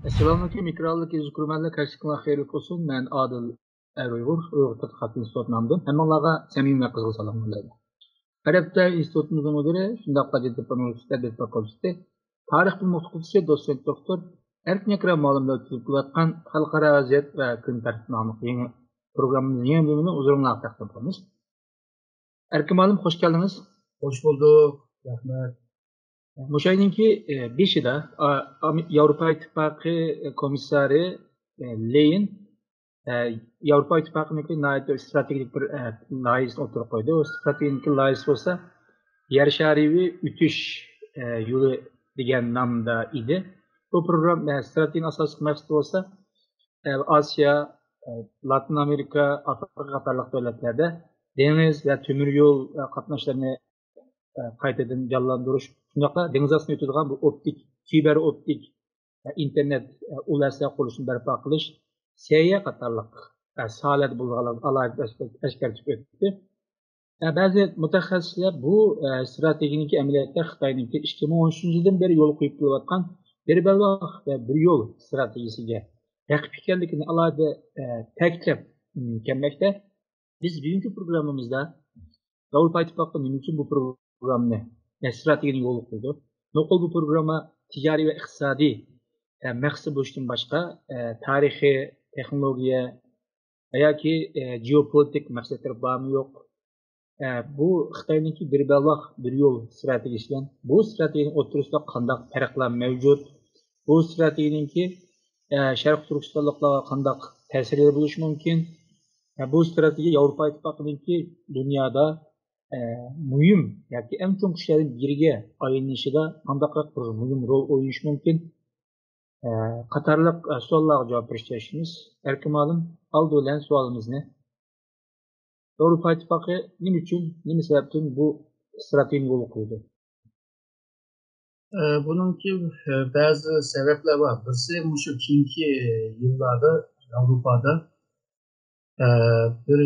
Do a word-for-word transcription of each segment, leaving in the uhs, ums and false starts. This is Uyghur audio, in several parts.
ئەسسالامۇئەلەيكۇم، ئېكرانلىق يۈز كۆرۈرمەنلەر، كەچلىكىڭلار خەيرلىك بولسۇن. مەن ئادىل ئەر ئۇيغۇر، ئۇيغۇر تەتقىقات ئىنستىتۇتى نامىدىن ھەممىڭلارغا سەمىمىي ۋە قىزغىن سالام يوللايمەن. ھەر ھەپتە ئىنستىتۇتىمىزنىڭ مۇدىرى، شۇنداقلا جىددىي ئۇنىۋېرسىتېت ئەدەبىيات فاكۇلتېتى تارىخ بىلىم ئوقۇتقۇچىسى، دوتسېنت دوكتور ئەركىن ئەكرەم مۇئەللىم بىلەن ئۆتكۈزۈپ كېلىۋاتقان خەلقئارا ۋەزىيەت ۋە كۈن تەرتىپ ناملىق يېڭى پروگراممىمىزنىڭ يېڭى بۆلۈمىنى ھۇزۇرۇڭلارغا تەقدىم قىلىمىز. ئەركىن مۇئەللىم، خوش كەلدىڭىز. خوش بولدۇق. رەھمەت. مۇشۇ ئاينىڭكى، ئى، بېشىدا، ئا، ئام-، ياۋروپا ئىتتىپاقى، ئى، كومىسسارى، ئى، لېيىن، ئە، ياۋروپا ئىتتىپاقىنىڭكى ناھايىتى ئىستراتېگىيەلىك بىر، ئە، لايىھىسىنى ئوتتۇرىغا قويدى. ئۇ ئىستراتېگىيەلىك لايىھىسى بولسا يەر شارى ئۆتۈش، ئە، يولى دېگەن نامدا ئىدى. بۇ پروگرامما، ئە، ئىستراتېگىيەنىڭ ئاساسلىق مەقسىتى بولسا، ئە، ئاسىيا، ئە، لاتىن ئامېرىكا، ئافرىقا قاتارلىق دۆلەتلەردە دېڭىز ۋە تۆمۈر يول، ئە، قاتناشلىرىنى، ئە، قايتىدىن جانلاندۇرۇش، شۇنداقلا دېڭىز ئاستىدىن ئۆتىدىغان بۇ ئوپتىك، فىبەر ئوپتىك، ئە، ئىنتېرنېت، ئە، ئۇل ھەسسە قۇرۇلۇشىنى بەرپا قىلىش، سەھىيە قاتارلىق، ئە، ساھەلەردە بولىدىغانلىقىنى ئالاھىدە ئەسكەرتىپ ئۆتتى. ئە، بەزى مۇتەخەسسىسلەر بۇ، ئە، ئىستراتېگىيەنىڭكى ئەمەلىيەتتە خىتاينىڭكى ئىككى مىڭ ئون ئۈچىنچى يىلدىن بېرى يولغا قويۇپ كېلىۋاتقان بىر بەلباغ ۋە بىر يول ئىستراتېگىيەسىگە رەقىب ئىكەنلىكىنى ئالاھىدە، ئە، تەكىتلەپ، م، كەلمەكتە. بىز بۈگۈنكى پروگراممىمىزدا ياۋروپا ئىتتىپاقى نېمە ئۈچۈن بۇ پروگراممىنى، ئە، ئىستراتېگىيەنى يولغا قويدى؟ نوقۇل بۇ پروگرامما تىجارىي ۋە ئىقتىسادىي، ئە، مەقسىتى بولۇشتىن باشقا، ئە، تارىخىي، تېخنولوگىيە، ياكى، ئە، جېئوپولىتىك مەقسەتلىرى بارمۇ يوق؟ ئە، بۇ خىتاينىڭكى بىر بەلباغ بىر يول ئىستراتېگىيەسى بىلەن بۇ ئىستراتېگىيەنىڭ ئوتتۇرىسىدا قانداق پەرقلەر مەۋجۇت؟ بۇ ئىستراتېگىيەنىڭكى، ئە، شەرقىي تۈركىستانلىقلارغا قانداق تەسىرلىرى بولۇشى مۇمكىن؟ ئە، بۇ ئىستراتېگىيە ياۋروپا ئىتتىپاقىنىڭكى دۇنيادا، ئە، مۇھىم ياكى ئەڭ چوڭ كۈچلەرنىڭ بىرىگە ئايلىنىشىدا قانداقراق بىر مۇھىم رول ئوينىشى مۇمكىن؟ ئە، قاتارلىق، ئە، سوئاللارغا جاۋاب بېرىشكە تىرىشىمىز. ئەركىن مۇئەللىم، ئالدى بىلەن سوئالىمىزنى، ياۋروپا ئىتتىپاقى نېمە ئۈچۈن، نېمە سەۋەبتىن بۇ ئىستراتېگىيەنى يولغا قويدى؟ ئە، بۇنىڭكى، ئە، بەزى سەۋەبلەر بار. بىرسى مۇشۇ كېيىنكى يىللاردا ياۋروپادا، ئە، بىر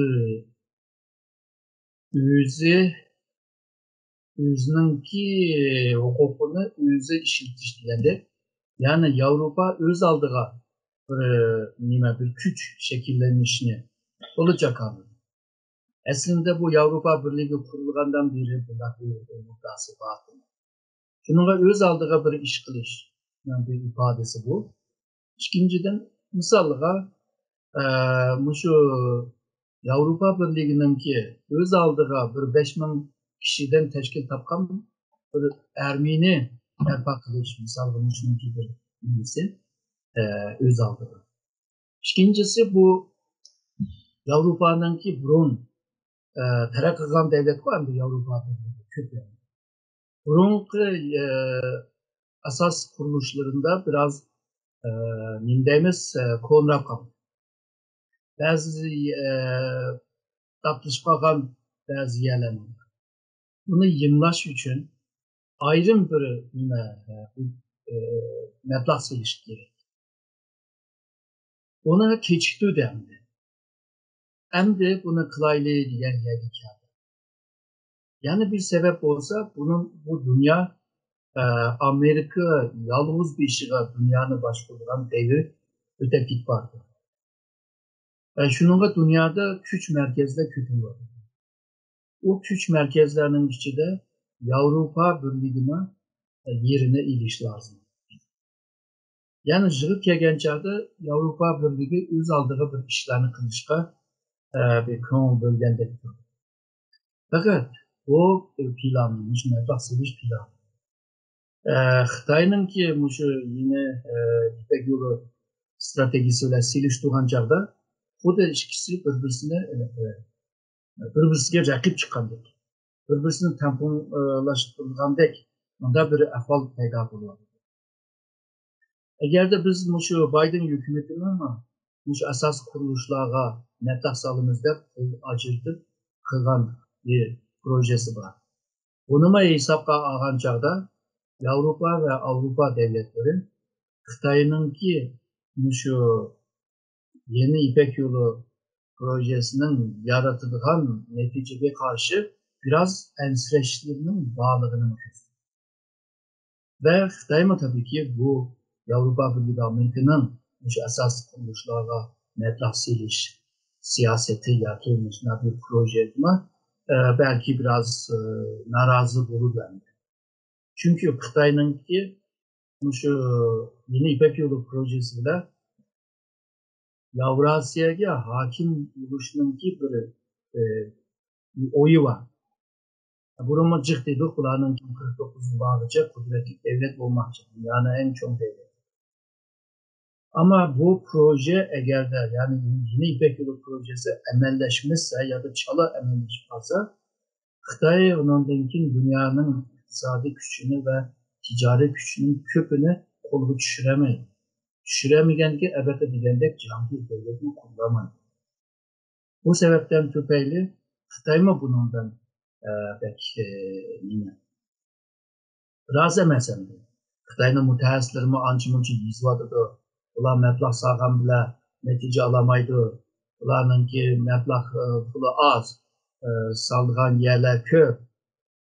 ئۆزى، ئۆزىنىڭكى ھوقۇقىنى ئۆزى ئىشلىتىش دېگەندەك، يەنى ياۋروپا ئۆز ئالدىغا بىر، نېمە، بىر كۈچ شەكىللىنىشنى تولىچە جاكارلىدى. ئەسلىندە بۇ ياۋروپا بىرلىكى قۇرۇلغاندىن بېرى بۇنداق بىر مۇددىئاسى بار. شۇنىڭغا ئۆز ئالدىغا بىر ئىش قىلىش بىر ئىپادىسى بۇ. ئىككىنچىدىن، مىسالغا، ئە، مۇشۇ ياۋروپا بىرلىكىنىڭكى ئۆز ئالدىغا بىر بەش مىڭ كىشىدىن تەشكىل تاپقان بىر ئارمىيىنى بەرپا قىلىش، مىسالغا، مۇشۇنىڭكى بىر نېمىسى، ئە، ئۆز ئالدىغا. ئىككىنچىسى، بۇ ياۋروپانىڭكى بۇرۇن، ئە، تەرەققىي قىلغان دۆلەتكۇ ئەمدى ياۋروپا بىرلىكى كۆپ يەردە. بۇرۇنقى، ئە، ئاساس قۇرۇلۇشلىرىدا بىراز، ئە، نېمە دەيمىز، ئە، كونىراپ قالغان. بەزى، ئە، داپلىشىپ قالغان بەزى يەرلەرنى. بۇنى يېڭىلاش ئۈچۈن ئايرىم بىر نېمە، ئە، ئە، مەبلەغ سېلىش كېرەك. بۇنى كېچىكتۈردى ئەمدى. ئەمدى بۇنى قىلايلى دېگەن يەرگە كەلدى. يەنە بىر سەۋەب بولسا، بۇنىڭ، بۇ دۇنيا، ئە، ئامېرىكا يالغۇز بېشىغا دۇنيانى باشقۇرىدىغان دەۋر ئۆتۈپ كېتىپ بارىدۇ. ئە، شۇنىڭغا دۇنيادا كۈچ مەركەزلەر كۆپىيىۋاتىدۇ. ئۇ كۈچ مەركەزلەرنىڭ ئىچىدە ياۋروپا بىرلىكىنىڭ، ئە، يېرىنى ئېلىش لازىم. يەنى يىغىپ كەلگەن چاغدا ياۋروپا بىرلىكى ئۆز ئالدىغا بىر ئىشلارنى قىلىشقا، ئە، بىر كۆڭۈل بۆلگەندەك تۇرىدۇ. پەقەت بۇ بىر پىلان، مۇشۇ مەبلەغ سېلىش پىلانى. ئە، خىتاينىڭكى مۇشۇ يېڭى، ئە، يىپەك يولى ئىستراتېگىيىسى بىلەن سېلىشتۇرغان چاغدا، خۇددى ئىككىسى بىر-بىرسىنى، ئە، بىر-بىرسىگە رەقىب چىققاندەك، بىر-بىرسىنى تەڭپۇڭلاشتۇرغاندەك، مۇنداق بىر ئەھۋال پەيدا بولۇۋاتىدۇ. ئەگەردە بىز مۇشۇ بايدېن ھۆكۈمىتىنىڭ مۇشۇ ئاساسىي قۇرۇلۇشلارغا مەبلەغ سالىمىز دەپ پۇل ئاجرىتىپ قىلغان بىر پروژېسى بار. بۇنىمۇ ھېسابقا ئالغان چاغدا، ياۋروپا ۋە ئاۋروپا دۆلەتلىرى خىتاينىڭكى مۇشۇ يېڭى يىپەك يولى پروژېسىنىڭ يارىتىدىغان نەتىجىگە قارشى بىراز ئەنسىرەشلىرىنىڭ بارلىقىنى كۆرسىتىدۇ. ۋە خىتايمۇ تەبىئىيكى بۇ ياۋروپا بىرلىكى ئامېرىكىنىڭ مۇشۇ ئاساسىي قۇرۇلۇشلارغا مەبلەغ سېلىش سىياسىتى ياكى مۇشۇنداق بىر پروژېمۇ، ئە، بەلكى بىراز، ئە، نارازى بولىدۇ ئەمدى. چۈنكى خىتاينىڭكى مۇشۇ يېڭى يىپەك يولى پروژېسى بىلەن ياۋراسىيەگە ھاكىم بولۇشنىڭكى بىر، ئە، ئويى بار. بۇرۇنمۇ جىق دېدۇق، بۇلارنىڭ قىرىق توققۇز يىل بارغىچە قۇدرەتلىك دۆلەت بولماقچى، دۇنيانىڭ ئەڭ چوڭ دۆلىتى. ئەمما بۇ پروژە ئەگەردە، يەنى يېڭى يىپەك يولى پروژېسى ئەمەللەشمىسە يادا چالا ئەمەللىشىپ قالسا، خىتاي ئۇنىڭدىن كېيىن دۇنيانىڭ ئىقتىسادىي كۈچىنى ۋە تىجارىي كۈچىنىڭ كۆپىنى قولغا چۈشۈرەلمەيدۇ. چۈشۈرەلمىگەنكى ئەبەتتە دېگەندەك جەڭگى دۆلەتنى قۇرالمايدۇ. بۇ سەۋەبتىن تۈپەيلى خىتايمۇ بۇنىڭدىن، ئە، بەك، ئە، نېمە، رازى ئەمەس ئەمدى. خىتاينىڭ مۇتەخەسسىسلىرىمۇ ئانچە-مۇنچە يېزىۋاتىدۇ. ئۇلار مەبلەغ سالغان بىلەن نەتىجە ئالالمايدۇ. ئۇلارنىڭكى مەبلەغ، ئە، پۇلى ئاز، ئە، سالىدىغان يەرلەر كۆپ.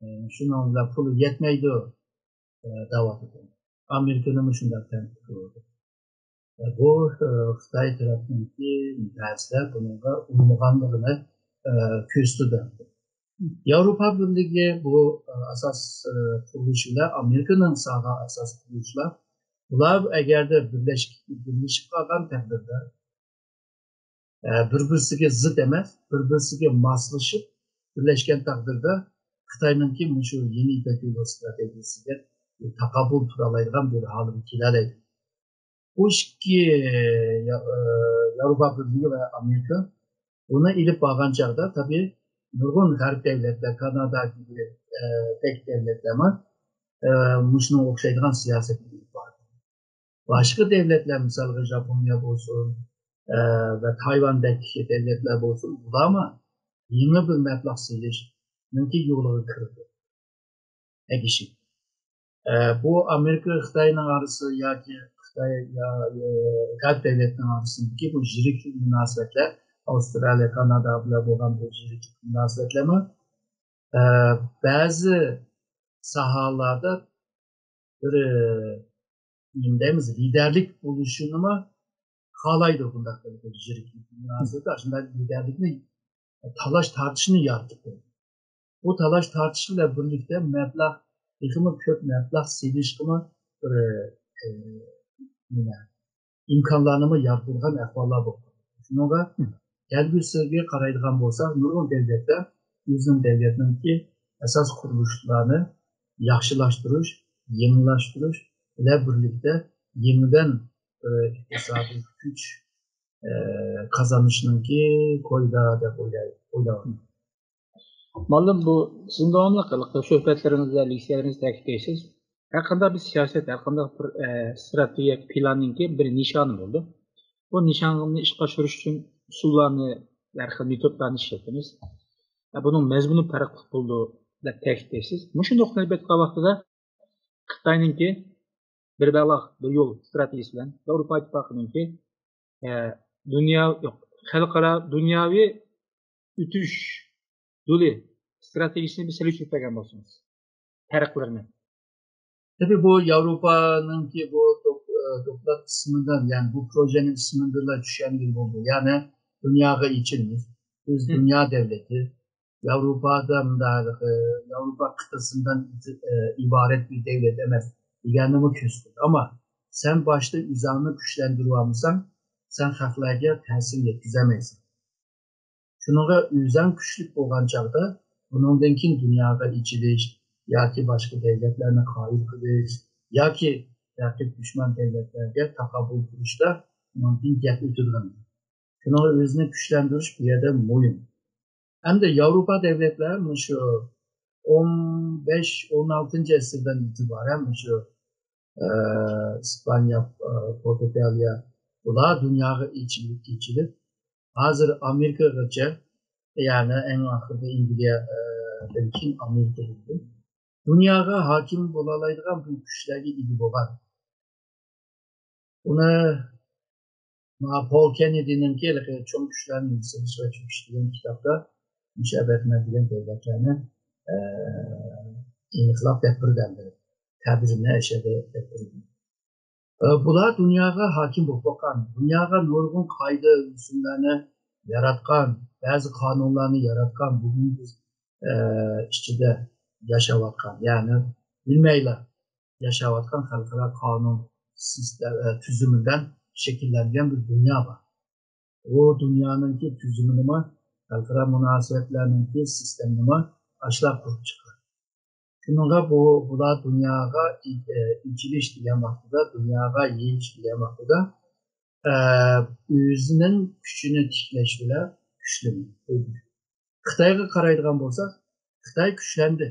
ئە، شۇنىڭ بىلەن پۇلى يەتمەيدۇ، ئە، دەۋاتىدۇ. ئامېرىكىنىمۇ شۇنداق تەنقىد قىلىۋاتىدۇ. ئە، بۇ، ئە، خىتاي تەرەپنىڭكى مۇتەخەسسىسلەر بۇنىڭغا ئۇنىمىغانلىقىنى، ئە، كۆرسىتىدۇ. ياۋروپا بىرلىكى بۇ، ئە، ئاساس، ئە، قۇرۇلۇشى بىلەن ئامېرىكىنىڭ سالغان ئاساس قۇرۇلۇشلار، بۇلار ئەگەردە بىرلەش-، بىرلىشىپ قالغان تەقدىردە، ئە، بىر-بىرسىگە زىت ئەمەس، بىر-بىرسىگە ماسلىشىپ بىرلەشكەن تەقدىردە، خىتاينىڭكى مۇشۇ يېڭى يىپەك يولى ئىستراتېگىيەسىگە تاقابىل تۇرالايدىغان بىر ھالغا كېلەلەيدۇ. بۇ ئىككى، يا-، ئە، ياۋروپا بىرلىكى ۋە ئامېرىكا بۇنى ئېلىپ بارغان چاغدا، تەبىئىي، نۇرغۇن غەرب دۆلەتلەر، كانادا، ئە، دەك دۆلەتلەرمۇ، ئە، مۇشۇنىڭغا ئوخشايدىغان سىياسەتنى ئېلىپ بارىدۇ. باشقا دۆلەتلەر، مىسالغا، ژاپونىيە بولسۇن، ئە، ۋە تايۋاندەك دۆلەتلەر بولسۇن، بۇلارمۇ يېڭى بىر مەبلەغ سېلىشنىڭكى يولىغا كىرىدۇ، ئەگىشىپ. ئە، بۇ ئامېرىكا خىتاينىڭ ئارىسى ياكى خىتاي يا، يا غەرب دۆلەتنىڭ ئارىسىدىكى بۇ يىرىكلىك مۇناسىۋەتلەر، ئاۋسترالىيە، كانادا بىلەن بولغان بۇ يىرىكلىك مۇناسىۋەتلەرمۇ، ئە، بەزى ساھەلەردە بىر، ئە، نېمە دەيمىز، لىدەرلىك بولۇشىنىمۇ خالايدۇ. بۇنداق بىر يىرىكلىك مۇناسىۋەتتە شۇنداق لىدەرلىكنى، تالاش تارتىشنى يارىتىپ قويىدۇ. بۇ تالاش تارتىش بىلەن بىرلىكتە مەبلەغ، تېخىمۇ كۆپ مەبلەغ سېلىشقىمۇ بىر، ئە، نېمە، ئىمكانلارنىمۇ يارىتىدىغان ئەھۋاللار بولۇپ قالىدۇ. شۇنىڭغا كەلگۈسىگە قارايدىغان بولساق، نۇرغۇن دۆلەتلەر ئۆزىنىڭ دۆلەتنىڭكى ئاساس قۇرۇلۇشلارنى ياخشىلاشتۇرۇش، يېڭىلاشتۇرۇش بىلەن بىرلىكتە يېڭىدىن، ئە، ئىقتىسادىي كۈچ، ئە، قازانىشنىڭكى كويىدا دەپ ئويلاي-، ئويلايمەن. مۇئەللىم، بۇ سىزنىڭ داۋاملىق ھېلىقى سۆھبەتلىرىڭىزدە، لېكسىيەلىرىڭىزدە تەكىتلەيسىز، ھەر قانداق بىر سىياسەت، ھەر قانداق بىر، ئە، ئىستراتېگىيە پىلاننىڭكى بىر نىشانى بولىدۇ. بۇ نىشاننى ئىشقا ئاشۇرۇش ئۈچۈن ئۇسۇللارنى، ھەر خىل مېتودلارنى ئىشلىتىمىز. ئە، بۇنىڭ مەزمۇنى پەرقلىق بولىدۇ دەپ تەكىتلەيسىز. مۇشۇ نۇقتىنى بېكىتىپ قالغان ۋاقتىدا خىتاينىڭكى بىر بەلاغ، بىر يول ئىستراتېگىيىسى بىلەن ياۋروپا ئىتتىپاقىنىڭكى، ئە، دۇنيا، يوق، خەلقئارا دۇنياۋى ئۆتۈش يولى ئىستراتېگىيىسىنى بىر سېلىشتۇرۇپ بەرگەن بولسىڭىز، پەرقلىرىنى. تەبىئىي، بۇ ياۋروپانىڭكى بۇ دوك-، ئە، دوكلات ئىسمىدىن، يەنى بۇ پروژېنىڭ ئىسمىدىنلا چۈشەنگىلى بولىدۇ. يەنى دۇنياغا ئېچىلىش، ئۆز دۇنيا دۆلىتى، ياۋروپادا مۇنداق، ئە، ياۋروپا قىتئىسىدىن، ئە، ئىبارەت بىر دۆلەت ئەمەس دېگەننىمۇ كۆرسىتىدۇ. ئەمما سەن باشتا ئۆزۈڭنى كۈچلەندۈرۈۋالمىساڭ، سەن خەقلەرگە تەسىر يەتكۈزەلمەيسەن. شۇنىڭغا ئۆزۈڭ كۈچلۈك بولغان چاغدا، ئۇنىڭدىن كېيىن دۇنياغا ئېچىلىش ياكى باشقا دۆلەتلەرنى قايىل قىلىش ياكى رەقىب دۈشمەن دۆلەتلەرگە تاقابىل تۇرۇشتا ئۇنىڭدىن گەپ ئۆتىدىغان. شۇنىڭغا ئۆزىنى كۈچلەندۈرۈش بۇ يەردە مۇھىم. ئەمدى ياۋروپا دۆلەتلەر مۇشۇ ئون بەش، ئون ئالتىنچى ئەسىردىن ئېتىبارەن مۇشۇ، ئە، ئىسپانىيە، ئە، پورتۇگالىيە، بۇلار دۇنياغا ئېچىلىپ، ئېچىلىپ، ھازىر ئامېرىكىغىچە، يەنى ئەڭ ئاخىرىدا ئەنگلىيە، ئە، دىن كېيىن ئامېرىكا بولدى. دۇنياغا ھاكىم بولالايدىغان بۇ كۈچلەرگە ئىگە بولغان. بۇنى ما پول كېننېدىنىڭكى ھېلىقى چوڭ كۈچلەرنى يۈزلىنىش ۋە چۆكۈش دېگەن كىتابتا مۇشۇ ئەبەتمەن دېگەن دۆلەتلەرنى، ئە، ئېنىقلاپ بەرگەن. تەبىرىنى ئەشەدە بەرگەن. ئە، بۇلار دۇنياغا ھاكىم بولۇپ باققان، دۇنياغا نۇرغۇن قائىدە-ئۇسۇللارنى ياراتقان، بەزى قانۇنلارنى ياراتقان، بۈگۈن بىز، ئە، ئىچىدە ياشاۋاتقان، يەنى بىلمەيلا ياشاۋاتقان خەلقئارا قانۇن سىستە-، ئە، تۈزۈمىدىن شەكىللەنگەن بىر دۇنيا بار. ئۇ دۇنيانىڭكى تۈزۈمىنىمۇ، خەلقئارا مۇناسىۋەتلەرنىڭكى سىستېمىنىمۇ ئاشۇلار قۇرۇپ چىققان. شۇنىڭغا بۇ، بۇلار دۇنياغا ئېچىلىش دېگەن ۋاقتىدا، دۇنياغا يېيىلىش دېگەن ۋاقتىدا، ئە، ئۆزىنىڭ كۈچىنى تىكلەش بىلەن كۈچلىنىدۇ. خىتايغا قارايدىغان بولساق، خىتاي كۈچلەندى.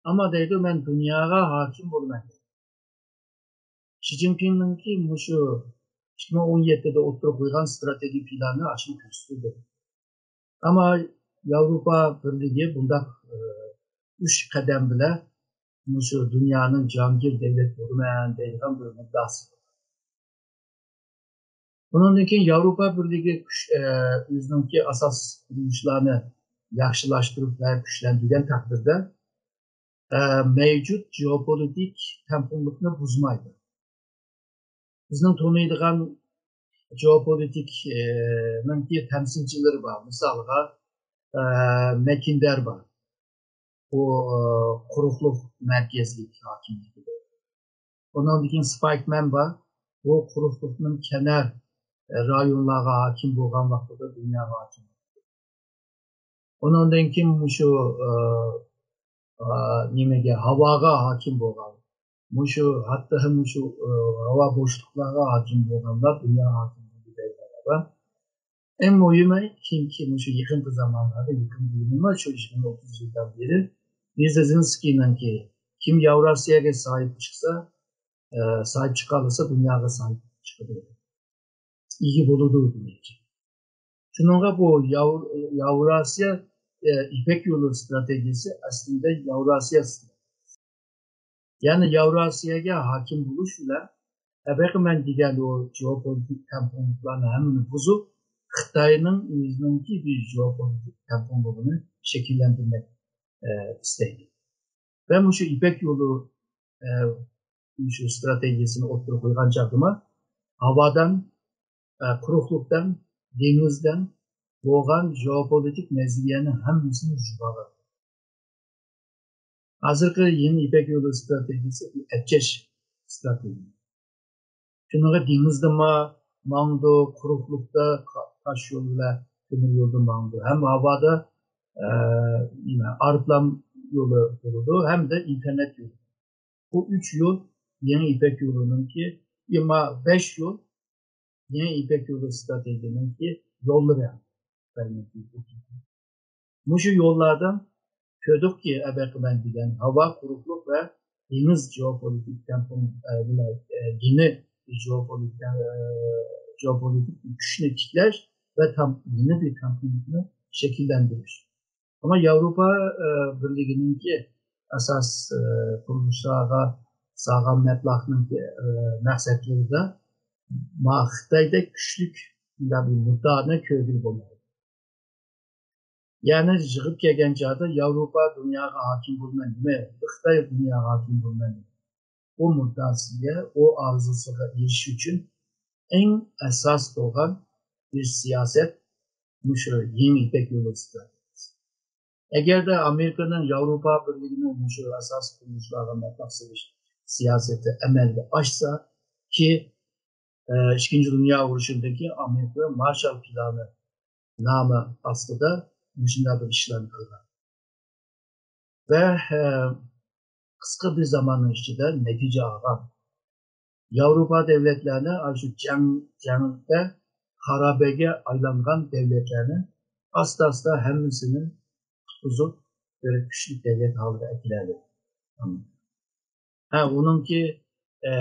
ئەمما دەيدۇ، مەن دۇنياغا ھاكىم بولىمەن. شى جىنپىڭنىڭكى مۇشۇ ئىككى مىڭ ئون يەتتىدە ئوتتۇرىغا قويغان ستراتېگىيە پىلانى ئاشۇنى كۆرسىتىدۇ. ئەمما ياۋروپا بىرلىكى بۇنداق، ئە، ئۈچ قەدەم بىلەن مۇشۇ دۇنيانىڭ جاھانگىر دۆلەت بولىمەن دەيدىغان بىر مۇددىئاسى. بۇنىڭدىن كېيىن ياۋروپا بىرلىكى كۈچ-، ئە، ئۆزىنىڭكى ئاساس قۇرۇلۇشلارنى ياخشىلاشتۇرۇپ ۋە كۈچلەندۈرگەن تەقدىردە، ئە، مەۋجۇت جېئوپولىتىك تەڭپۇڭلۇقنى بۇزمايدۇ. بىزنىڭ تونۇيدىغان جېئوپولىتىك، ئە، نىڭكى تەمسىلچىلىرى بار. مىسالغا، ئە، مەكىندەر بار. بۇ، ئە، قۇرۇقلۇق مەركەزلىك ھاكىملىكىدە. ئۇنىڭدىن كېيىن سپايكمەن بار. بۇ قۇرۇقلۇقنىڭ كەنار، ئە، رايونلارغا ھاكىم بولغان ۋاقتىدا دۇنياغا ھاكىم. ئۇنىڭدىن كېيىن مۇشۇ، ئە، ئە، نېمىگە، ھاۋاغا ھاكىم بولغان. مۇشۇ، ھەتتا مۇشۇ، ئە، ھاۋا بوشلۇقلارغا ھاكىم بولغانلار دۇنيا ھاكىملىكى دەيدىغانلار بار. ئەڭ مۇھىمى، كېيىنكى مۇشۇ يېقىنقى زامانلاردا، يېقىنقى يىللار، شۇ يىگىرمە ئوتتۇز يىلدىن بېرى، برېزىنسكىينىڭكى، كىم ياۋراسىيەگە ساھىب چىقسا، ئە، ساھىب چىقالىسا، دۇنياغا ساھىب چىقىدۇ، ئىگە بولىدۇ دېمەكچى. شۇنىڭغا بۇ ياۋ-، ياۋراسىيە، ئە، يىپەك يولى ستراتېگىيىسى ئەسلىدە ياۋراسىيە ستراتېگىيىسى. يەنى ياۋراسىيەگە ھاكىم بولۇش بىلەن، ئەبەقى مەن دېگەن ئۇ جېئوپولىتىك تەڭپۇڭلۇقلارنى ھەممىنى بۇزۇپ، خىتاينىڭ ئۆزىنىڭكى بىر جېئوپولىتىك تەڭپۇڭلۇقىنى شەكىللەندۈرمەك، ئە، ئىستەيدۇ. ۋە مۇشۇ يىپەك يولى، ئە، مۇشۇ ستراتېگىيىسىنى ئوتتۇرىغا قويغان چاغدىمۇ، ھاۋادىن، ئە، قۇرۇقلۇقتىن، دېڭىزدىن بولغان جېئوپولىتىك نەزەرىيەنىڭ ھەممىسىنى ھۇزۇرغا ئالغان. ھازىرقى يېڭى يىپەك يولى ستراتېگىيىسى بىر ئەپچەش ستراتېگىيە. شۇنىڭغا دېڭىزدىمۇ ماڭىدۇ، قۇرۇقلۇقتا قا-، تاش يول بىلەن تۆمۈر يولدا ماڭىدۇ. ھەم ھاۋادا، ئە، نېمە، ئايروپىلان يولى بولىدۇ، ھەمدە ئىنتېرنېت يولى. بۇ ئۈچ يول يېڭى يىپەك يولىنىڭكى، ئەمما بەش يول يېڭى يىپەك يولى ستراتېگىيىنىڭكى يوللىرى. مۇشۇ يوللاردا كۆردۇقكى، ئەبەقى مەن دېگەن ھاۋا، قۇرۇقلۇق ۋە دېڭىز جېئوپولىتىك تەڭپۇڭ، ئە، بىلەن، ئە، يېڭى جېئوپولىتىك، ئە، جېئوپولىتىك كۈچنى تىكلەش ۋە تەڭ-، يېڭى بىر تەڭپۇڭلۇقنى شەكىللەندۈرۈش. ئەمما ياۋروپا، ئە، بىرلىكىنىڭكى ئاساس، ئە، قۇرۇلۇشلارغا سالغان مەبلەغنىڭكى، ئە، مەقسەتلىرىدە ما خىتايدەك كۈچلۈك بىر مۇددىئانى كۆرگىلى بولمايدۇ. يەنى يىغىپ كەلگەن چاغدا ياۋروپا دۇنياغا ھاكىم بولىمەن دېمەيدۇ، خىتاي دۇنياغا ھاكىم بولىمەن دېمەيدۇ. ئۇ مۇددىئاسىگە، ئۇ ئارزۇسىغا ئېرىشىش ئۈچۈن ئەڭ ئاساس بولغان بىر سىياسەت مۇشۇ يېڭى يىپەك يولى ستراتېگىيىسى. ئەگەردە ئامېرىكىنىڭ ياۋروپا بىرلىكىنىڭ مۇشۇ ئاساسىي قۇرۇلۇشلارغا مەبلەغ سېلىش سىياسىتى ئەمەلگە ئاشسا، كى، ئىككىنچى دۇنيا ئۇرۇشىدىكى ئامېرىكا مارشال پىلانى نامى ئاستىدا مۇشۇنداق بىر ئىشلارنى قىلغان. ۋە، ئە، قىسقا بىر زاماننىڭ ئىچىدە نەتىجە ئالغان. ياۋروپا دۆلەتلەرنى ئاشۇ جەڭ، جەڭدە خارابىگە ئايلانغان دۆلەتلەرنى ئاستا-ئاستا ھەممىسىنى قۇتقۇزۇپ، بىر كۈچلۈك دۆلەت ھالىغا ئەكېلەلىدى. ھە، ئۇنىڭكى، ئە،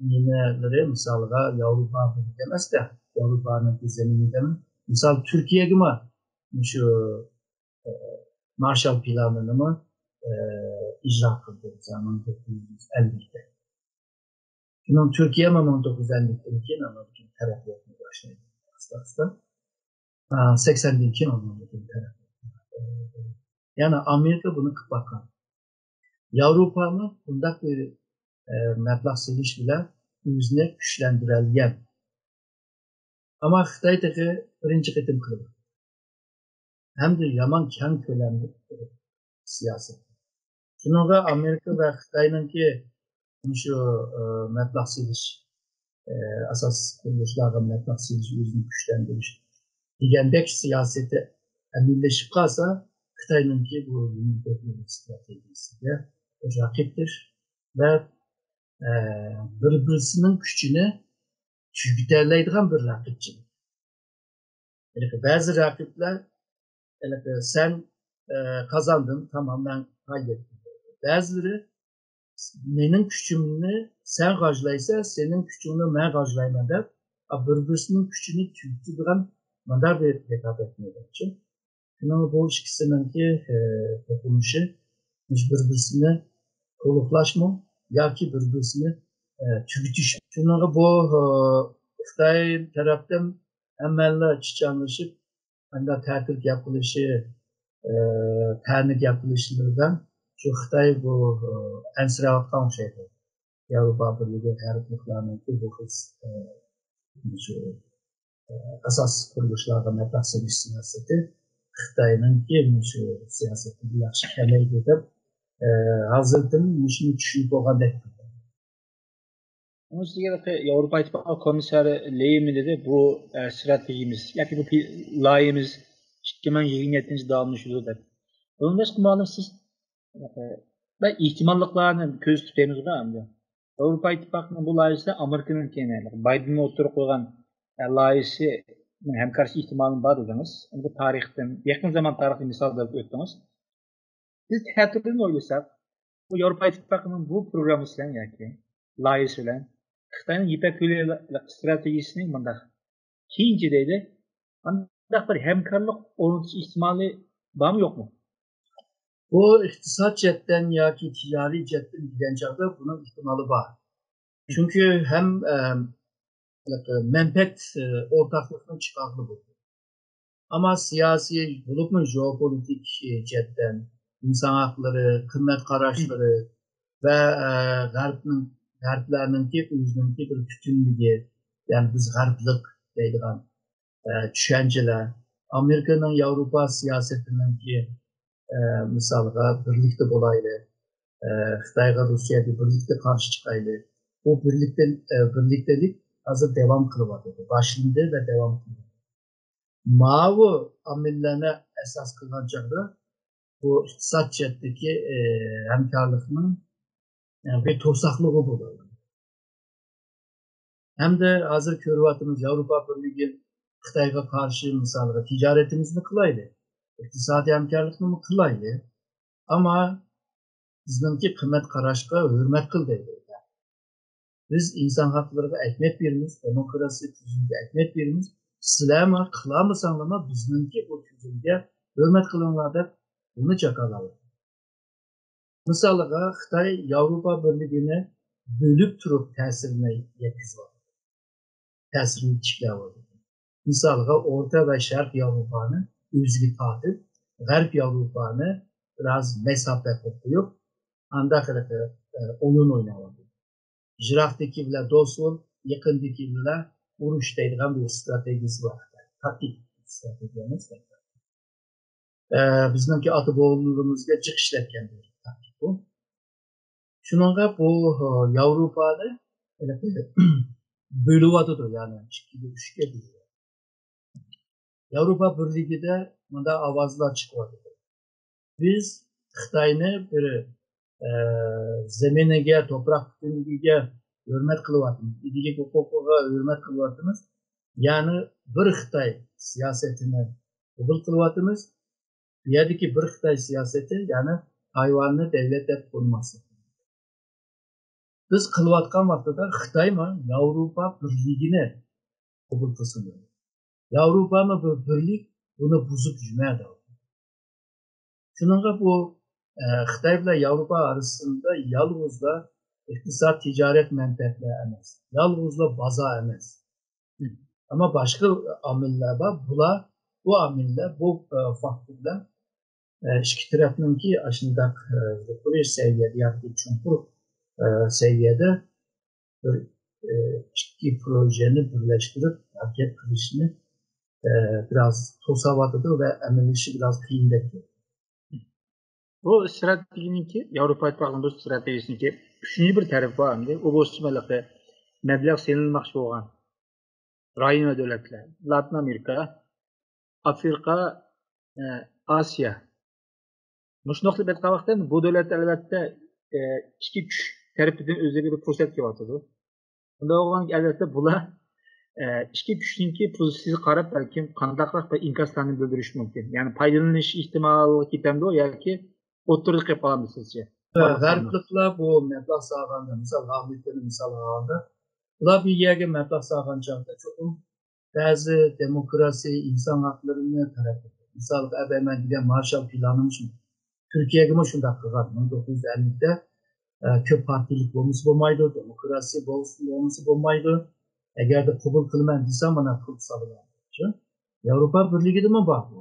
نېمىلىرى، مىسالغا، ياۋروپا بىرلىكى ئەمەستە، ياۋروپانىڭكى زېمىنىدىمۇ، مىسال، تۈركىيەگىمۇ مۇشۇ، ئە، مارشال پىلانىنىمۇ، ئە، ئىجرا قىلدى، مىسال، مىڭ توققۇز يۈز ئەللىكتە. شۇنىڭ تۈركىيەمۇ مىڭ توققۇز يۈز ئەللىكتىن كېيىن ئاندىن كېيىن تەرەققىياتنى باشلايدۇ ئاستا-ئاستا. ئا، سەكسەندىن كېيىن ئاندىن كېيىن تەرەققىيات. يەنى ئامېرىكا بۇنى قىلىپ باققان. ياۋروپامۇ بۇنداق بىر ئە، مەبلەغ سېلىش بىلەن ئۆزىنى كۈچلەندۈرەلىگەن. ئەمما خىتاي تېخى بىرىنچى قېتىم قىلىۋاتىدۇ. ھەمدە يامان كەڭ كۆلەملىك سىياسەت. شۇنىڭغا ئامېرىكا ۋە خىتاينىڭكى مۇشۇ، ئە، مەبلەغ سېلىش، ئە، ئاساس قۇرۇلۇشلارغا مەبلەغ سېلىش، ئۆزىنى كۈچلەندۈرۈش دېگەندەك سىياسىتى ئەمەلىيلىشىپ قالسا، خىتاينىڭكى بۇ يېڭى تېخنولوگىيە ستراتېگىيەسىگە رەقىبتۇر ۋە، ئە، بىر-بىرسىنىڭ كۈچىنى تۈگىتەلەيدىغان بىر رەقىبچىلىك. ھېلىقى بەزى رەقىبلەر، ھېلىقى سەن، ئە، قازاندىڭ، تامام، مەن قايبەتتىم. بەزىلىرى مېنىڭ كۈچۈمنى سەن غاجىلايسەن، سېنىڭ كۈچۈڭنى مەن غاجىلايمەن دەپ، ئا، بىر-بىرسىنىڭ كۈچىنى تۈگىتىدىغان مۇنداق بىر رىقابەت مەيدانچە. شۇنىڭ بۇ ئىككىسىنىڭكى، ئە، توقۇنۇشى، مۇشۇ بىر-بىرسىنى تولۇقلاشمۇ ياكى بىر-بىرسىنى، ئە، تۈگىتىش. شۇنىڭغا بۇ، ئە، خىتاي تەرەپتىن ھەممەلا چىچانلىشىپ، ئەمدى تەتۈر گەپ قىلىشى، ئە، تەنە گەپ قىلىشلىرىدا شۇ خىتاي بۇ، ئە، ئەنسىرەۋاتقان ئوخشايدۇ. ياۋروپا بىرلىكى، غەربلىكلەرنىڭكى بۇ خىل، ئە، شۇ، ئە، ئاساسىي قۇرۇلۇشلارغا مەبلەغ سېلىش سىياسىتى خىتاينىڭكى مۇشۇ سىياسىتىگە ياخشى كەلمەيدۇ دەپ، ئە، ھازىردىن مۇشۇنى چۈشىنىپ بولغاندەك تۇرىدۇ. ئۇنىڭ ئۈستىگە ياۋروپا ئىتتىپاقى كومىسسارى لېيمىن دېدى، بۇ، ئە، ستراتېگىيىمىز ياكى بۇ پى-، لايىھىمىز ئىككى مىڭ يىگىرمە يەتتىنچى داۋاملىشىدۇ دەپ. بۇنىڭدەك مۇئەللىم سىز، ئە، بە ئېھتىماللىقلارنى كۆزىتىپ تۇرىمىزغۇ ئەمدى. ياۋروپا ئىتتىپاقىنىڭ بۇ لايىھىسى ئامېرىكىنىڭكى، يەنى بايدېن ئوتتۇرىغا قويغان، ئە، لايىھىسىنىڭ ھەمكارلىشىش ئېھتىمالىمۇ بار دېدىڭىز. ئەمدى تارىختىن، يېقىن زامان تارىخىي مىسال بېرىپ ئۆتتىڭىز. بىز تەتۈردىن ئويلىساق، بۇ ياۋروپا ئىتتىپاقىنىڭ بۇ پروگراممىسى بىلەن ياكى لايىھىسى بىلەن خىتاينىڭ يىپەك يولى ستراتېگىيىسىنى مۇنداق كېيىنچە دەيدۇ، مۇنداق بىر ھەمكارلىق ئورنىتىش ئېھتىمالى بارمۇ، يوقمۇ؟ بۇ ئىقتىساد جەھەتتىن ياكى تىجارىي جەھەتتىن دېگەن چاغدا بۇنىڭ ئېھتىمالى بار. چۈنكى ھەم، ئەم، مەنپەئەت، ئە، ئورتاقلىقنى چىقارغىلى بولىدۇ. ئەمما سىياسىي، بولۇپمۇ ژېئوپولىتىك، ئە، جەھەتتىن، ئىنسان ھەقلىرى، قىممەت قاراشلىرى ۋە، ئە، غەربنىڭ، غەربلەرنىڭكى ئۆزىنىڭكى بىر پۈتۈنلۈكى، يەنى بىز غەربلىق دەيدىغان، ئە، چۈشەنچىلەر، ئامېرىكىنىڭ ياۋروپا سىياسىتىنىڭكى، ئە، مىسالغا، بىرلىكتە بولايلى، ئە، خىتايغا، روسىيەگە بىرلىكتە قارشى چىقايلى. بۇ بىرلىكتە، ئە، بىرلىكتىلىك ھازىر داۋام قىلىۋاتىدۇ، باشلىندى ۋە داۋام قىلىۋاتىدۇ. ماۋۇ ئامىللارنى ئاساس قىلغان چاغدا بۇ ئىقتىساد جەھەتتىكى، ئە، ھەمكارلىقنىڭ، ئە، بىر توساقلىقى بولىدۇ. ھەمدە ھازىر كۆرۈۋاتىمىز، ياۋروپا بىرلىكى خىتايغا قارشى، مىسالغا، تىجارىتىمىزنى قىلايلى، ئىقتىسادىي ھەمكارلىقنىمۇ قىلايلى، ئەمما بىزنىڭكى قىممەت قاراشقا ھۆرمەت قىل دەيدۇ. بىز ئىنسان ھەقلىرىغا ئەھمىيەت بېرىمىز، دېموكراتىيە تۈزۈمىگە ئەھمىيەت بېرىمىز. سىلەرمۇ قىلالمىساڭلارمۇ بىزنىڭكى بۇ تۈزۈمگە ھۆرمەت قىلىڭلار دەپ بۇنى جاكارلاۋاتىدۇ. مىسالىغا، خىتاي ياۋروپا بىرلىكىنى بۆلۈپ تۇرۇپ تەسىرىنى يەتكۈزۈۋاتىدۇ. تەسىرىنى تىكلەۋاتىدۇ. مىسالغا، ئورتا ۋە شەرق ياۋروپانى ئۆزىگە تارتىپ، غەرب ياۋروپانى بىراز مەساپە قىلىپ قويۇپ، ئانداق ھېلىقى، ئە، ئويۇن ئويناۋاتىدۇ. يىراقتىكى بىلەن دوست بول، يېقىندىكى بىلەن ئۇرۇش دەيدىغان بىر ستراتېگىيىسى بار. تاكتىك ستراتېگىيە ئەمەس. ئە، بىزنىڭكى ئاتا بوۋىلىرىمىزگە جىق ئىشلەتكەن بىر تاكتىك بۇ. شۇنىڭغا بۇ، ئە، ياۋروپانى بۆلۈۋاتىدۇ، يەنى ئىككىگە، ئۈچكە بۆلۈۋاتىدۇ. ياۋروپا بىرلىكىدە مۇنداق ئاۋازلار چىقىۋاتىدۇ. بىز خىتاينى بىر، ئە، زېمىنىگە، توپراق پۈتۈنلۈكىگە ھۆرمەت قىلىۋاتىمىز، ئىگىلىك ھوقۇقىغا ھۆرمەت قىلىۋاتىمىز. يەنى بىر خىتاي سىياسىتىنى قوبۇل قىلىۋاتىمىز. بۇ يەردىكى بىر خىتاي سىياسىتى، يەنى تايۋاننى دۆلەت دەپ تونۇماسلىق. بىز قىلىۋاتقان ۋاقتىدا خىتايمۇ ياۋروپا بىرلىكىنى قوبۇل قىلسۇن دەيدۇ. ياۋروپامۇ بىر بىرلىك، بۇنى بۇزۇپ يۈرمە دەيدۇ. شۇنىڭغا بۇ، ئە، خىتاي بىلەن ياۋروپا ئارىسىدا يالغۇزلا ئىقتىساد، تىجارەت مەنپەئەتلەر ئەمەس، يالغۇزلا بازار ئەمەس. ئەمما باشقا ئامىللار بار. بۇلار، بۇ ئامىللار، بۇ، ئە، فاكتورلار، ئە، ئىككى تەرەپنىڭكى ئاشۇنداق، ئە، يۇقىرى سەۋىيەدە ياكى چوڭقۇر، ئە، سەۋىيەدە بىر، ئە، ئىككى پروژېنى بىرلەشتۈرۈپ ھەرىكەت قىلىشنى، ئە، بىراز توساۋاتىدۇ ۋە ئەمەلىيلىشىشى بىراز قىيىندەك. بۇ ئىستراتېگىيەنىڭكى، ياۋروپا ئىتتىپاقىنىڭ بۇ ئىستراتېگىيەسىنىڭكى ئۈچىنچى بىر تەرىپى بار ئەمدى. ئۇ بولسا مەبلەغ سېلىنماقچى بولغان رايون ۋە دۆلەتلەر، لاتىن ئامېرىكا، ئافرىقا، ئاسىيا. مۇشۇنداق قىلىپ ئېيتقان ۋاقىتتا بۇ دۆلەت ئەلۋەتتە ئىچكى كۈچ تەرىپىدىن ئۆزلىرىگە بىر پۇرسەت كېلىۋاتىدۇ. شۇنداق بولغان ئەلۋەتتە بۇلار ئىچكى كۈچنىڭكى پوزىتسىيىسىگە قاراپ بەلكىم قانداقراق بىر ئىنكاسلارنى بىلدۈرۈشى مۇمكىن. يەنى پايدىلىنىش ئېھتىمالى كېتەمدۇ ياكى ئوتتۇرىدا قېلىپ قالامدۇ سىزچە؟ غەربلىكلەر بۇ مەبلەغ سالغاندا، مىسال، ئامېرىكىنى مىسال ئالغاندا، ئۇلار بىر يەرگە مەبلەغ سالغان چاغدا چوقۇم بەزى دېموكراسىيە، ئىنسان ھەقلىرىنى تەلەپ قىلدى. مىسالغا، ئەبەمەن دېگەن مارشال پىلانىمۇ شۇ. تۈركىيەگىمۇ شۇنداق قىلغان. مىڭ توققۇز يۈز ئەللىكتە، ئە، كۆپ پارتىيىلىك بولمىسا بولمايدۇ، دېموكراسىيە بولسا، بولمىسا بولمايدۇ. ئەگەردە قوبۇل قىلىمەن دېسە، مانا پۇل سالىدۇ. شۇ. ياۋروپا بىرلىكىدىمۇ بار بۇ.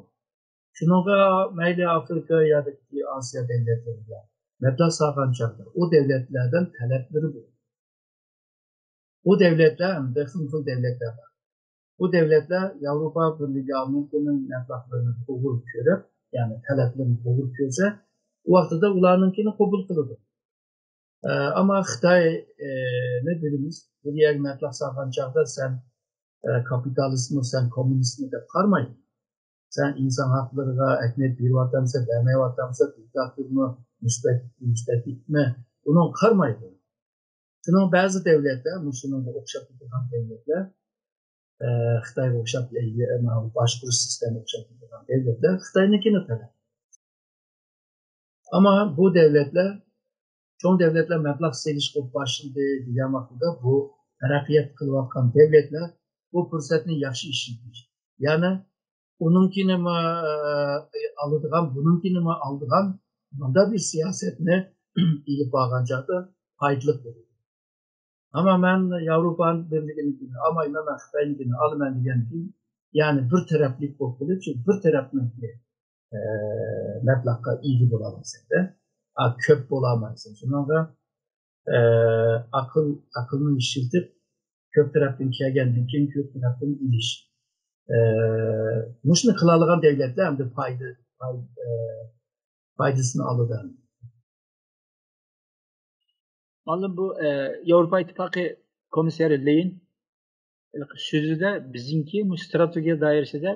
شۇنىڭغا مەيلى ئافرىقا ياكى ئاسىيا دۆلەتلىرىگە مەبلەغ سالغان چاغدا ئۇ دۆلەتلەردىن تەلەپلىرى بولىدۇ. بۇ دۆلەتلەر ھەمدە خىلمۇ خىل دۆلەتلەر بار. بۇ دۆلەتلەر ياۋروپا بىرلىكى ئامېرىكىنىڭ مەبلەغلىرىنى توغرا كۆرۈپ، يەنى تەلەپلىرىنى توغرا كۆرسە، ئۇ ۋاقتىدا ئۇلارنىڭكىنى قوبۇل قىلىدۇ. ئە، ئەمما خىتاينى بىلىمىز، بىر يەرگە مەبلەغ سالغان چاغدا سەن، ئە، كاپىتالىستمۇ، سەن كوممۇنىستمۇ دەپ قارىمايدۇ. سەن ئىنسان ھەقلىرىغا ئەھمىيەت بېرىۋاتامسەن، بەرمەيۋاتامسەن، دىكتاتورمۇ، مۇستەبىتمۇ، ئۇنىڭغا قارىمايدۇ. شۇنىڭ بەزى دۆلەتلەر، مۇشۇنىڭغا ئوخشاپ كېتىدىغان دۆلەتلەر، ئە، خىتايغا ئوخشاپ، ئە، باشقۇرۇش سىستېمىسى ئوخشاپ كېتىدىغان دۆلەتلەر خىتاينىڭكىنى تەلەپ. ئەمما بۇ دۆلەتلەر، چوڭ دۆلەتلەر مەبلەغ سېلىشقا باشلىدى دېگەن ۋاقتىدا بۇ تەرەققىيات قىلىۋاتقان دۆلەتلەر بۇ پۇرسەتنى ياخشى ئىشلىتىش. يەنى ئۇنىڭكىنىمۇ، ئە، ئالىدىغان، بۇنىڭكىنىمۇ ئالىدىغان، مۇنداق بىر سىياسەتنى ئېلىپ بارغان چاغدا پايدىلىق بولىدۇ. ئەمما مەن ياۋروپا بىرلىكىنىڭكىنى ئالمايمەن، مەن خىتاينىڭكىنى ئالىمەن دېگەندىن كېيىن، يەنى بىر تەرەپلىك بولۇپ قېلىپ، شۇ بىر تەرەپنىڭكى، ئە، مەبلەغقە ئىگە بولالمايسەن، ئە، كۆپ بولالمايسەن. شۇنىڭغا، ئە، ئەقىل، ئەقىلنى ئىشلىتىپ، كۆپ تەرەپتىن كەلگەندىن كېيىن كۆپ تەرەپتىن ئېلىش. ئە، مۇشۇنى قىلالىغان دۆلەتلەر ئەمدى پايدا، پاي-، ئە، پايدىسىنى ئالىدۇ. مۇئەللىم، بۇ، ئە، ياۋروپا ئىتتىپاقى كومىسسارى لېيىن سۆزىدە بىزنىڭكى مۇشۇ ئىستراتېگىيە دائىرىسىدە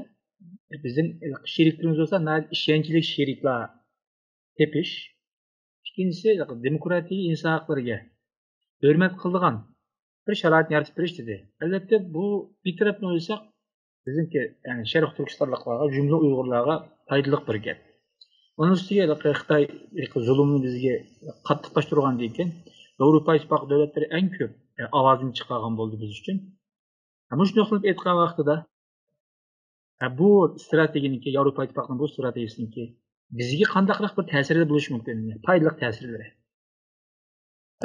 بىزنىڭ شېرىكلىرىمىز بولسا ناھايىتى ئىشەنچلىك شېرىكلار تېپىش. ئىككىنچىسى، دېموكراتىيە، ئىنسان ھەقلىرىگە ھۆرمەت قىلىدىغان بىر شارائىتنى يارىتىپ بېرىش دېدى. ئەلۋەتتە، بۇ بىر تەرەپتىن ئويلىساق، بىزنىڭكى، يەنى شەرقىي تۈركىستانلىقلارغا، جۈملە ئۇيغۇرلارغا پايدىلىق بىر گەپ. ئۇنىڭ ئۈستىگە ھېلىقى خىتاي ھېلىقى زۇلۇمنى بىزگە قاتتىقلاشتۇرغاندىن كېيىن، ياۋروپا ئىتتىپاقى دۆلەتلىرى ئەڭ كۆپ، ئە، ئاۋازىنى چىقارغان بولدى بىز ئۈچۈن. ھە، مۇشۇنداق قىلىپ ئېيتقان ۋاقتىدا، ھە، بۇ ئىستراتېگىيەنىڭكى، ياۋروپا ئىتتىپاقىنىڭ بۇ ئىستراتېگىيەسىنىڭكى بىزگە قانداقراق بىر تەسىرى بولۇشى مۇمكىن، پايدىلىق تەسىرلىرى؟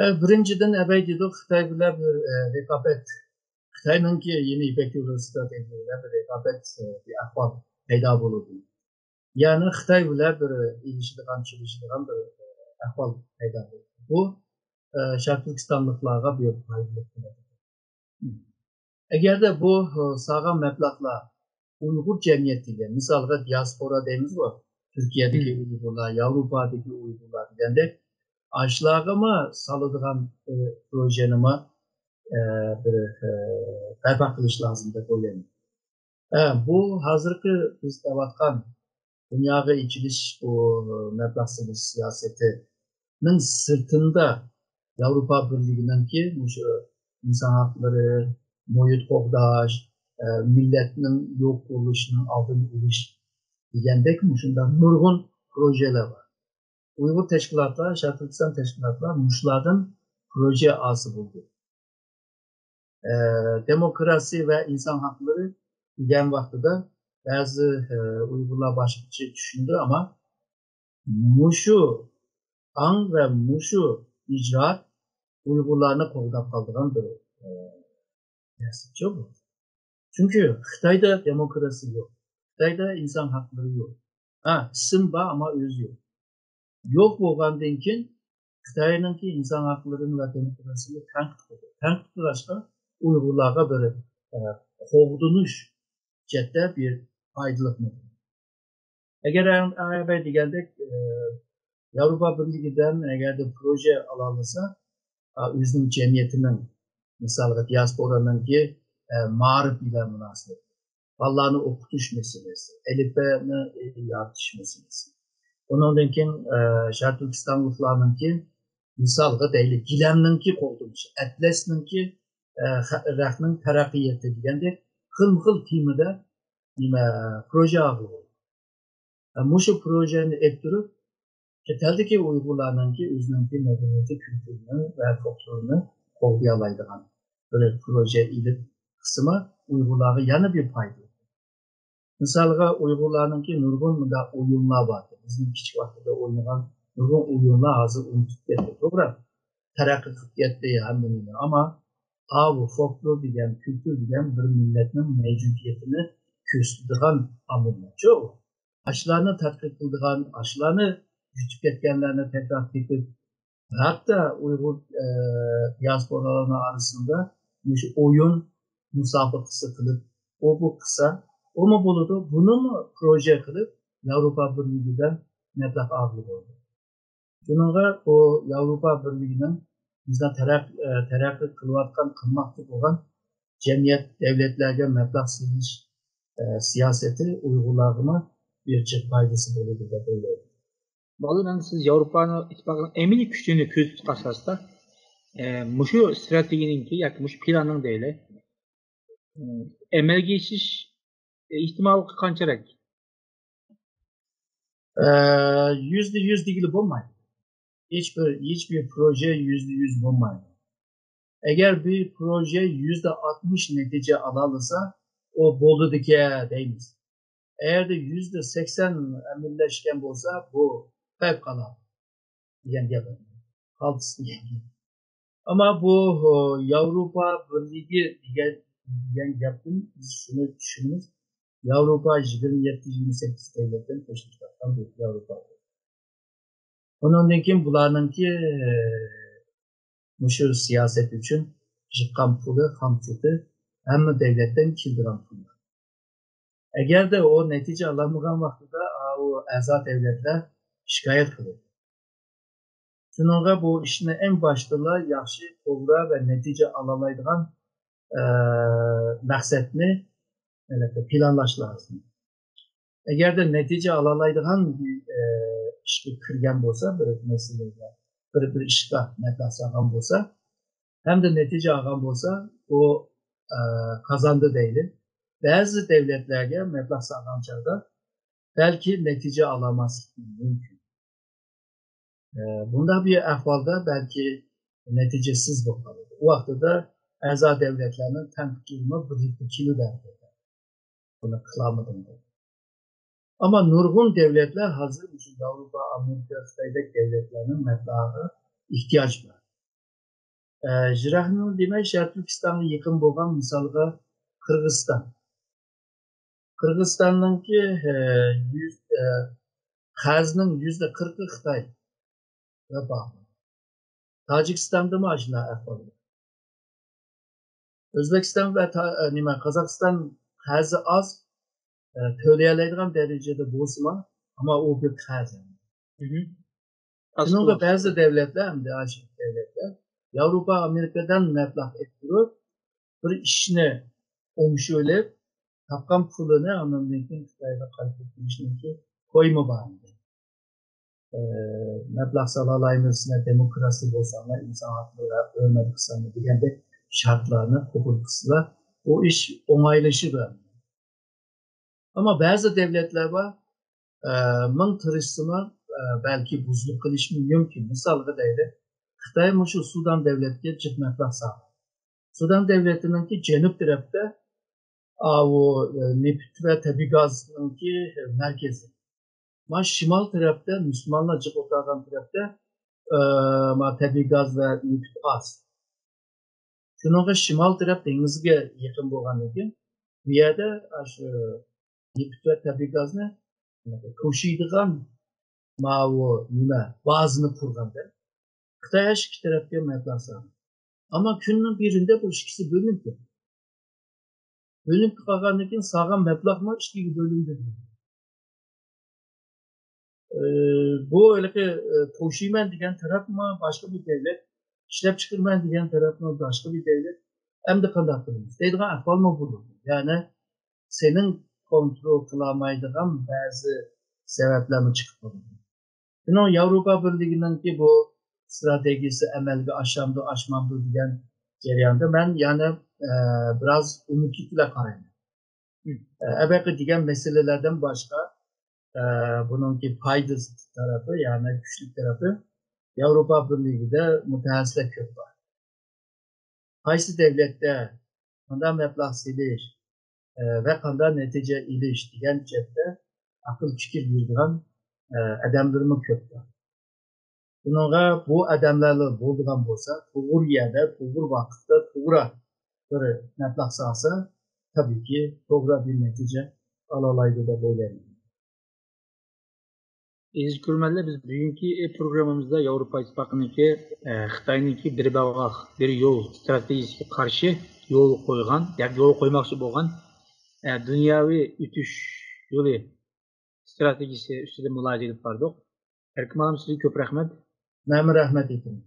ئە، بىرىنچىدىن، ئەبەي دېدۇق، خىتاي بىلەن بىر، ئە، رىقابەت، خىتاينىڭكى يېڭى يىپەك يولى ئىستراتېگىيە بىلەن بىر رىقابەت، ئە، بىر ئەھۋال پەيدا بولىدۇ. يەنى خىتاي بىلەن بىر ئېلىشىدىغان، چېلىشىدىغان بىر، ئە، ئەھۋال پەيدا بولىدۇ. بۇ، ئە، شەرقىي تۈركىستانلىقلارغا بىر پايدىلىق بولىدۇ. ئەگەردە بۇ، ئە، سالغان مەبلەغلەر ئۇيغۇر جەمئىيىتىگە، مىسالغا دىياسپورا دەيمىزغۇ، تۈركىيەدىكى ئۇيغۇرلار، ياۋروپادىكى ئۇيغۇرلار دېگەندەك، ئاشۇلارغىمۇ سالىدىغان، ئە، پروژېنىمۇ، ئە، بىر، ئە، بەرپا قىلىش لازىم دەپ ئويلايمەن. ئە، بۇ ھازىرقى بىز قىلىۋاتقان دۇنياغا ئېچىلىش، بۇ مەبلەغ سېلىش سىياسىتىنىڭ سىرتىندا ياۋروپا بىرلىكىنىڭكى مۇشۇ ئىنسان ھەقلىرى، مۇھىت قوغداش، ئە، مىللەتنىڭ يوق بولۇشىنىڭ ئالدىنى ئېلىش دېگەندەك مۇشۇنداق نۇرغۇن پروژېلەر بار. ئۇيغۇر تەشكىلاتلار، شەرقىي تۈركىستان تەشكىلاتلار مۇشۇلاردىن پروژە ھاسىل بولدى. ئە، دېموكراتىيە ۋە ئىنسان ھەقلىرى دېگەن ۋاقتىدا بەزى، ئە، ئۇيغۇرلار باشقىچە چۈشىنىدۇ، ئەمما مۇشۇ ئاڭ ۋە مۇشۇ ئىجرائات ئۇيغۇرلارنى قوغداپ قالىدىغان بىر، ئە، نەرسىچۇ بۇ. چۈنكى خىتايدا دېموكراتىيە يوق. خىتايدا ئىنسان ھەقلىرى يوق. ھە، ئىسىم بار، ئەمما ئۆزى يوق. يوق بولغاندىن كېيىن خىتاينىڭكى ئىنسان ھەقلىرىنى ۋە دېموكراتىيەسىنى تەنقىد قىلدى. تەنقىد قىلغاچقا ئۇيغۇرلارغا بىر، ئە، قوغدىنىش جەھەتتە بىر پايدىلىق مەسىلە. ئەگەر ئەڭ، ئەڭ ئەۋەل دېگەندەك، ئە، ياۋروپا بىرلىكىدىن ئەگەردە پروژە ئالالىسا، ئا، ئۆزىنىڭ جەمئىيىتىنىڭ، مىسالغا، دىياسپورانىڭكى، ئە، مائارىپ بىلەن مۇناسىۋەتلىك، بالىلارنى ئوقۇتۇش مەسىلىسى، ئەلىپبەنى يارىتىش مەسىلىسى. ئۇنىڭدىن كېيىن، ئە، شەرقىي تۈركىستانلىقلارنىڭكى، مىسالغا دەيلى، گىلەمنىڭكى قوغدىلىشى، ئەتلەسنىڭكى، ئە، خە-، رەختنىڭ تەرەققىياتى دېگەندەك خىلمۇ خىل تېمىدا نېمە، پروژە ئاغلىۋالدى. ئە، مۇشۇ پروژەنى ئېلىپ تۇرۇپ، چەت ئەلدىكى ئۇيغۇرلارنىڭكى ئۆزىنىڭكى مەدەنىيىتى، كۈلتۈرىنى ۋە فولكلورىنى قوغدىيالايدىغان بىر پروژە ئېلىپ قىلسىمۇ ئۇيغۇرلارغا يەنە بىر پايدا. مىسالغا، ئۇيغۇرلارنىڭكى نۇرغۇن مۇنداق ئويۇنلار بار. بىزنىڭ كىچىك ۋاقتىدا ئوينىغان نۇرغۇن ئويۇنلار ھازىر ئۇنتۇلۇپ كەتتى. توغرا، تەرەققىي قىلىپ كەتتى ھەممە نېمە. ئەمما ئاۋۇ فولكلور دېگەن، كۈلتۈر دېگەن بىر مىللەتنىڭ مەۋجۇدىيىتىنى كۆرسىتىدىغان ئامىللارچۇ. ئاشۇلارنى تەتقىق قىلىدىغان، ئاشۇلارنى يىتىپ كەتكەنلەرنى تەكرار تېپىپ، ھەتتا ئۇيغۇر، ئە، دىياسپورالارنىڭ ئارىسىدا مۇشۇ ئويۇن مۇسابىقىسى قىلىپ، ئۇ بۇ قىلسا، ئۇمۇ بولىدۇ. بۇنىمۇ پروژە قىلىپ، ياۋروپا بىرلىكىدە مەبلەغ ئالغىلى بولىدۇ. شۇنىڭغا بۇ ياۋروپا بىرلىكىنىڭ بىزنىڭ تەرەق-، ئە، تەرەققىي قىلىۋاتقان، قىلماقچى بولغان جەمئىيەت، دەۋلەتلەرگە مەبلەغ سېلىش، ئە، سىياسىتى ئۇيغۇرلارغىمۇ بىر جىق پايدىسى بولىدۇ دەپ ئويلايمەن. بالدۇر، ئەمدى سىز ياۋروپانىڭ ئىتتىپاقىنىڭ ئەمەلىي كۈچىنى كۆزىتىپ قارىسىڭىزدا، ئە، مۇشۇ ئىستراتېگىيەنىڭكى ياكى مۇشۇ پىلاننىڭ دەيلى، ئە، ئەمەلگە ئېشىش ئېھتىماللىقى قانچىلىك؟ ئە، يۈزدە يۈز دېگىلى بولمايدۇ. ھېچبىر، ھېچبىر پروژە يۈزدە يۈز بولمايدۇ. ئەگەر بىر پروژە يۈزدە ئاتمىش نەتىجە ئالالىسا، ئۇ بولىدىكەن دەيمىز. ئەگەردە يۈزدە سەكسەن ئەمەلىيلەشكەن بولسا، بۇ پەۋقۇلئاددە دېگەن گەپ. قالتىس دېگەن گەپ. ئەمما بۇ، ئۇ، ياۋروپا بىرلىكى دېگەن، دېگەن گەپتىن بىز شۇنى چۈشىنىمىز. ياۋروپا يىگىرمە يەتتە، يىگىرمە سەككىز دەۋلەتتىن تەشكىل تاپقان بىر ياۋروپا. ئۇنىڭدىن كېيىن بۇلارنىڭكى، ئە، مۇشۇ سىياسەت ئۈچۈن يىغقان پۇلى، خامچوتى ھەممە دەۋلەتتىن كېلىدىغان پۇللار. ئەگەردە ئۇ نەتىجە ئالالمىغان ۋاقتىدا، ئا، ئۇ ئەزا دەۋلەتلەر شىكايەت قىلىدۇ. شۇنىڭغا بۇ ئىشنى ئەڭ باشتىلا ياخشى، توغرا ۋە نەتىجە ئالالايدىغان، ئە، مەقسەتنى، ئەلۋەتتە، پىلانلاش لازىم. ئەگەردە نەتىجە ئالالايدىغان بىر، ئە، ئىشقا كىرگەن بولسا، بىر مەسىلىگە، بىر، بىر ئىشقا مەبلەغ سالغان بولسا، ھەمدە نەتىجە ئالغان بولسا، ئۇ، ئە، قازاندى دەيلى. بەزى دەۋلەتلەرگە مەبلەغ سالغان چاغدا بەلكى نەتىجە ئالالماسلىقى مۇمكىن. ئە، بۇنداق بىر ئەھۋالدا بەلكى نەتىجىسىز بولۇپ قالىدۇ. ئۇ ۋاقتىدا ئەزا دەۋلەتلەرنىڭ تەنقىدلىرىمۇ بىرلىكتە كېلىدۇ، ئەلۋەتتە. بۇنى قىلالمىدىڭ دەپ. ئەمما نۇرغۇن دەۋلەتلەر ھازىر مۇشۇ ياۋروپا، ئامېرىكا، خىتايدەك دەۋلەتلەرنىڭ مەبلىغىغا ئېھتىياجى بار. ئە، يىراقنى دېمەي، شەرقىي تۈركىستانغا يېقىن بولغان، مىسالغا، قىرغىزىستان. قىرغىزىستاننىڭكى، ئە، يۈز، ئە، قەرزنىڭ يۈزدە قىرىقى خىتايغا باغلىق. تاجىكىستاندىمۇ ئاشۇنداق ئەھۋال بار. ئۆزبېكىستان ۋە تا-، ئە، نېمە، قازاقىستان قەرزى ئاز، ئە، تۆلىيەلەيدىغان دەرىجىدە بولسىمۇ، ئەمما ئۇ بىر قەرز. مھم. شۇنىڭغا بەزى دەۋلەتلەر، ئەمدى ئاشۇ دەۋلەتلەر ياۋروپا، ئامېرىكىدىن مەبلەغ ئېلىپ تۇرۇپ، بىر ئىشنى ئومشىۋېلىپ، تاپقان پۇلىنى ئاندىن كېيىن خىتايغا قايتۇرۇپ بېرىشنىڭكى كويىمۇ بار ئىدى. ئە، مەبلەغ سالالايمىز، سىلەر دېموكراتىيە بولساڭلار، ئىنسان ھەقلىرىغا ھۆرمەت قىلساڭلار دېگەندەك شەرتلەرنى قوبۇل قىلسىلا، بۇ ئىش ئوڭايلىشىدۇ. ئەمما بەزى دەۋلەتلەر بار، ئە، مىڭ تىرىشسىمۇ، ئە، بەلكى بۇزۇلۇپ قېلىشى مۇمكىن. مىسالغا دەيلى، خىتاي مۇشۇ سۇدان دەۋلەتكە جىق مەبلەغ سالغان. سۇدان دەۋلىتىنىڭكى جەنۇب تەرەپتە ئاۋۇ، ئە، نېفىت ۋە تەبىئىي گازنىڭكى مەركىزى. مانا شىمال تەرەپتە، مۇسۇلمانلار جىق ئولتۇرغان تەرەپتە، ئە، مانا تەبىئىي گاز ۋە نېفىت ئاز. شۇنىڭغا شىمال تەرەپ دېڭىزگە يېقىن بولغاندىن كېيىن، بۇ يەردە ئاشۇ نېفىت ۋە تەبىئىي گازنى توشۇيدىغان ماۋۇ نېمە، بازىنى قۇرغاندا، خىتاي ھەر ئىككى تەرەپكە مەبلەغ سالغان. ئەمما كۈننىڭ بىرىندە بۇ ئىككىسى بۆلۈنۈپ كەتتى. بۆلۈنۈپ قالغاندىن كېيىن سالغان مەبلەغمۇ ئىككىگە بۆلۈندى. ئى، بۇ ھېلىقى، ئى، توشۇيمەن دېگەن تەرەپمۇ باشقا بىر دەۋلەت، ئىشلەپچىقىرىمەن دېگەن تەرەپمۇ باشقا بىر دەۋلەت. ئەمدى قانداق قىلىمىز دەيدىغان ئەھۋالمۇ بولىدۇ. يەنى سېنىڭ كونترول قىلالمايدىغان بەزى سەۋەبلەرمۇ چىقىپ قالىدۇ. شۇنىڭ ياۋروپا بىرلىكىنىڭكى بۇ ئىستراتېگىيىسى ئەمەلگە ئاشامدۇ، ئاشمامدۇ دېگەن جەرياندا مەن يەنە، ئە، بىراز ئۈمىدلىك بىلەن قارايمەن. ئە، ئەبەقى دېگەن مەسىلىلەردىن باشقا، ئە، بۇنىڭكى پايدىسى تەرىپى، يەنى كۈچلۈك تەرىپى، ياۋروپا بىرلىكىدە مۇتەخەسسىسلەر كۆپ بار. قايسى دەۋلەتتە قانداق مەبلەغ سېلىش، ئە، ۋە قانداق نەتىجە ئېلىش دېگەن جەھەتتە ئەقىل پىكىر بېرىدىغان، ئە، ئادەملىرىمۇ كۆپ بار. بۇنىڭغا بۇ ئادەملەرلا بولىدىغان بولسا، توغرا يەردە، توغرا ۋاقىتتا، توغرا بىر مەبلەغ سالسا، تەبىئىيكى توغرا بىر نەتىجە ئالالايدۇ دەپ ئويلايمەن. ئەزىز كۆرۈرمەنلەر، بىز بۈگۈنكى پروگراممىمىزدا ياۋروپا ئىتتىپاقىنىڭكى، ئە، خىتاينىڭكى بىر باغاق، بىر يول ئىستراتېگىيىسىگە قارشى يولغا قويغان، ياكى يولغا قويماقچى بولغان، ئە، دۇنياۋى ئۆتۈش يولى ئىستراتېگىيىسى ئۈستىدە مۇلاھىزە ئېلىپ باردۇق. ئەركىن مۇئەللىم، سىزگە كۆپ رەھمەت. مەنمۇ رەھمەت ئېيتىمەن.